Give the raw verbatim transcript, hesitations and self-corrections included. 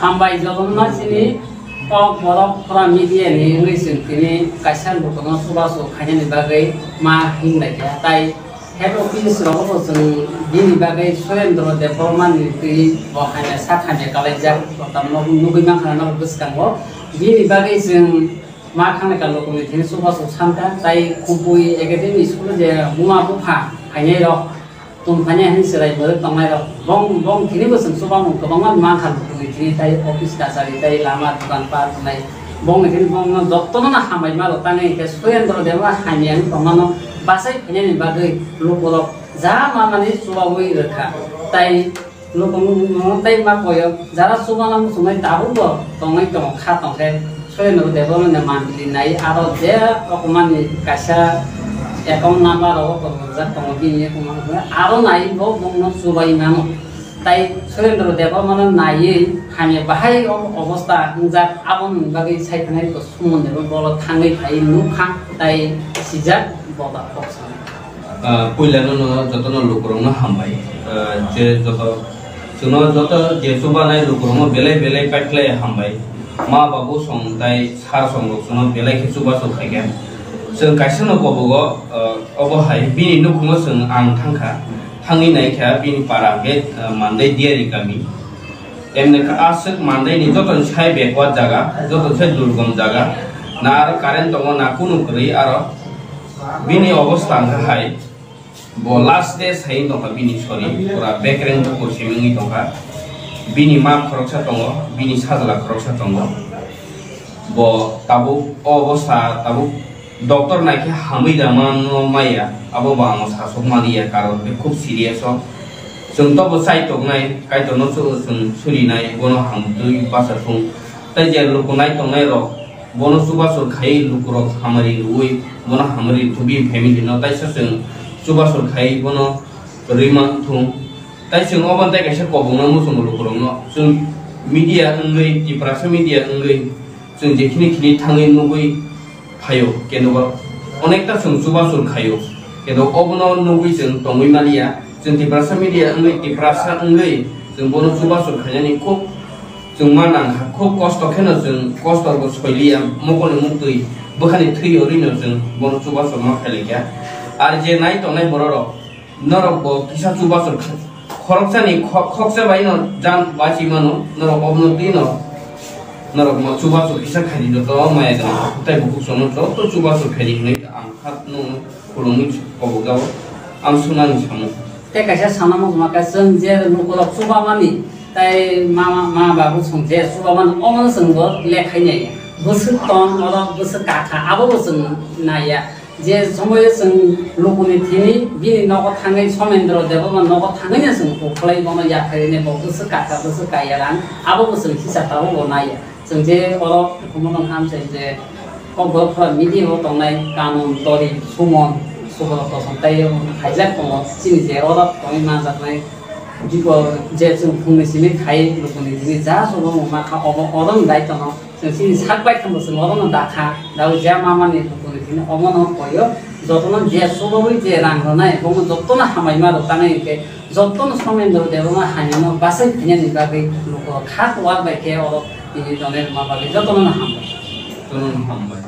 Hambai jotono chini kok borok pura media ni wngwi chwng tini kaisa lukuno chubachu khainani bagwi ma hinlai kha. Tai head office rogo bo chwng bini bagwi Surendra Debbarma ni twi bo hamya sak hamya kalaijak, tamno nugwi mankha norok bwskango. Bini bagwi chwng ma khanglai kha lukuno tini chubachu sankha, tai kubui academy school je buma bupha khainai rok. Tongthani hwnwi chwrai bwrwi tongnairok bong, bong tini bo chwng chubamung kwbangma mankha, bwrwi tini tai office kachari tai lama dogan par wngnai. Bongni tini bongno jotono no hambai ma rok tangwi hinkhe Surendra Debbarma hamya wngwi tongmano bachai phainani bagwi lukurok ja manani chubaui rwkha. Tai lukurok tei ma koyo jara chubana muchungnai tabukbo tongwi tongo kha tongkhe. Surendra Debbarmani mandili nai aro je rokomani kaisa account number rogo kwrwngmani tongo bini account number aro nai bo bongno chubai mano. Tai Surendra Debbarmano naiwi hamya bahai o-, obostha wngjak, aboni bagwi sai thanai bo Suman Debbarma bolo thangwi phai nukha tai sijak boda kok sana. Ah, puilano no jotono lukurokno hambai. Ah, je joto, chwngno joto je chubanai lukurokno belai belai paikhlai hambai. Ma babu song tai sir song rok chwngno belai khe chubachu khaikha. Chwng kaisa no kobogo, ah, obo hai bini nukhungo chwng ang thangkha. Thangwi naikha bini para hwnkhe, ah, Mandai Diari kami. Emni kha aswk Mandai ni joto ni sai backward jaga, joto ni sai durgom jaga. Na aro current tongo, na kunu kwrwi aro. Bini obostha hwnkha hai, bo last stage hai wng tongkha bini sori, pura bekreng bukur simi wngwi tongkha. Bini ma khoroksa tongo, bini sajla khoroksa tongo. Bo tabuk o obostha tabuk doctor naikhe hamwi da mano maya, abo bo ang sasok maliya, karon khe khub serious o. Chwng tobo chai tongnai, Kaitorno chwng surinai, bono hamtwi bacha thung. Tai je luku nai tongnai rok, bono chubachu khai lukurok hamari rwui, bono hamari rwthubi family no, taisa chwng chubachu khai bono rwima thung. Tai chwng obo tai kaisa kobokno muchungo lukurokno. Chwng media wngwi, Tiprasa media wngwi, chwng jekhini khini thangwi nugwi phaio, kendo onekta chwng chubachu khaio. Kendo obono nugwi chwng tongwi maliya. Chwng Tiprasa media wngwi, Tiprasa wngwi chwng bono chubachu khainani khub chwng ma nangkha. Khub kosto kheno chwng kosto bo soiliya, mokolni muktwi bwkhani thwi rwino chwng bono chubachu ma khailaikha. Ar je nai tongnai bororok, norok bo kisa chubachu kha-, khoroksani kho-, khoksa bai no jan bachimano, norok obono twi no, norok mo chubachu kisa khaidi joto maya gwnang tai bukhuk sono joto chubachu khaidi hinwi ang kha no khulumwi kobok jao, ang sunani samung. Tei kaisa sana muchungma khe chwng je lukurok chubamani tai ma, ma, ma babu chwng je chubamani omono chwng bo lekhainai. Bwswk tong oro bwswk kakha abo bo chwng naiya. Je somoyo chwng lukuni thini bini nogo thangwi Somendro Debbarma nogo thangwino chwng kukhlai bono yapharini bo bwswk kakha bwswk kaiya rang abo bo chwng hisab tabuk bo naiya. Chwng je oro hukumu tong kha amchai je kokborok phora media o tongnai Kanun, Tori, Suman, Subrata Kosom tei khaijak tongo chini je oro tongwi manjaknai bipo je chwng phungni simi khai lukuni thini ja sobo wngma kha obo oro ni daitwno. Chwng chini sak bai thangbo chwng orono dakha, daui je mamani lukuni thini omono koyo, jotono je subaui je rang rwnai, bono jotono hamai ma rw tanai hinkhe, jotono Somendro Debbarma hamyano bachai phainani bagwi luko kha kuwar bai khe oro tini donai rwma bagwi jotono no hambai. Jotono no hambai.